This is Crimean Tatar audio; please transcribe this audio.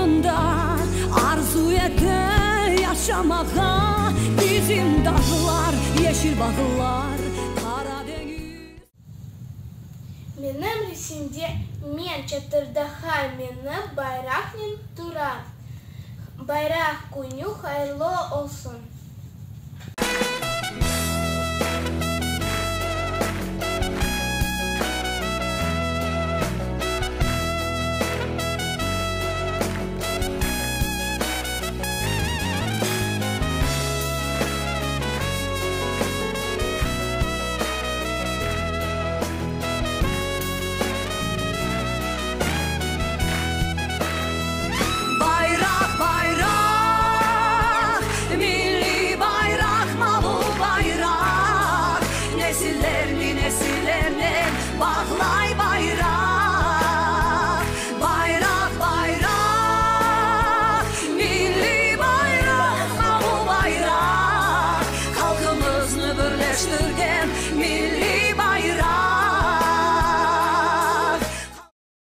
Vatanında arzu ete yaşamağa. Bizim dağlar, yeşil bağlar, Qara deñiz. Menim resimde men çatırdağa minip bayraqnen turam. Bayraq künü hayırlı olsun! Bayraq, bayraq, milliy bayraq, mavı bayraq, Nesillerni nesillernen bağlay bayraq. Bayraq, bayraq, milliy bayraq, mavı bayraq, Halqımıznı birleştirgen.